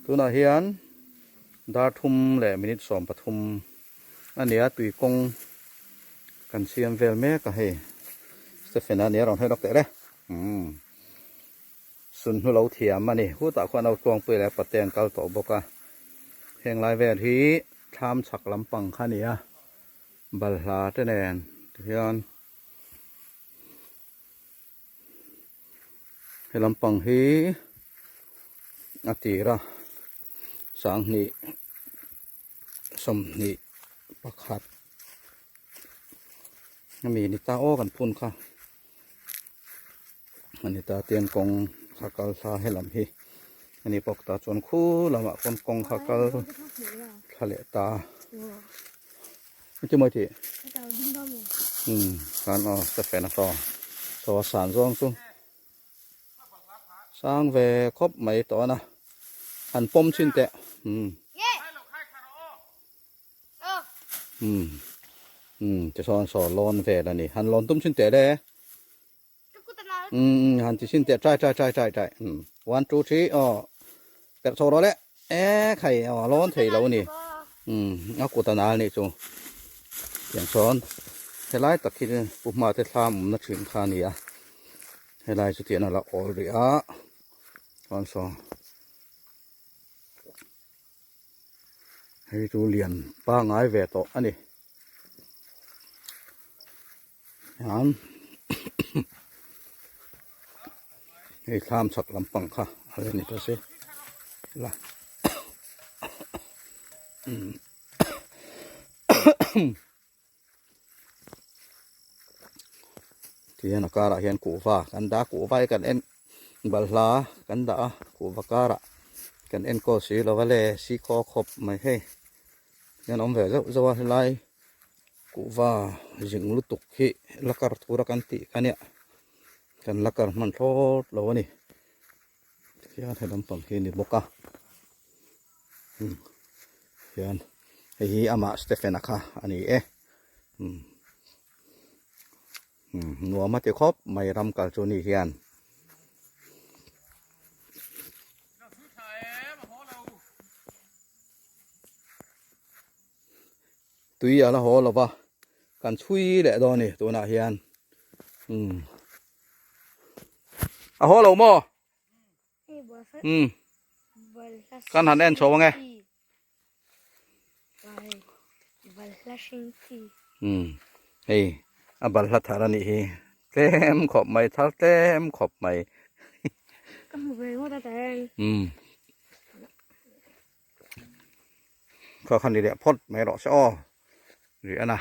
Tunah hian dar thum leh minute 13 a ni a, tui kawng kan siam vel mek a hei. Stephen a nia rawn hawi lawk teh le. Umm Sunhnu lo thiam a ni. Hutah khuan a tluangpui leh pate an kal tawh bawk a. Heng lai vel hi thlam chhak lampang kha a ni a, balhla te nen tihian. He lampang hi a tir a 20 21 ami ni ta aw kan phun kha ani ta tian kawng kha kal thla he lam hi ani bawk ta chuan khu lamah khawn kawng kha kal thla leh ta. Engtin mawi tih? Umm khan aw Stephen a saw saw a san zawng chu sang ve khawp mai tawh a han pawm chhin teh umm umm umm tichuan saw lawn vel a ni han lawn tum chhin teh le umm han ti chhin teh try try try try try umm one two three aw perh chho rawh le e khai aw a lawn thei lo a ni umm a kut a nal nih chu tiang sawn helai tak hi pu hma te thlam awmna thin kha a ni a helai chu tian a la awl rih a chuan saw hei chu lian pangai ve tawh a ni. Hian hei thlam chhak lampang kha a la ni ta si la tihian a karah hian kuhva kan dah a kuhva hi kan en balhla kan dah a kuhva karah kan enkawl si lo va le si khaw khawp mai hei hian awm ve zauh zauh a helai. Kuhva zing lutuk hi la kar tura kan tih kha nia kan la kar hman thlawt lo a ni hian he lampang hi a ni bawk a umm hian hei hi amah Stephen a kha a ni e umm umm nuam a ti khawp mai ram kal chu ni hian. Tui a la haw lo va, kan chhui leh dawn a ni tunah hian umm a haw lo maw? Umm kan han en chho ange. Umm hei a balhla thar a nih hi tlem khawp mai thar tlem khawp mai. Umm. Kha khan ni leh phawt mai rawh se aw rih a na.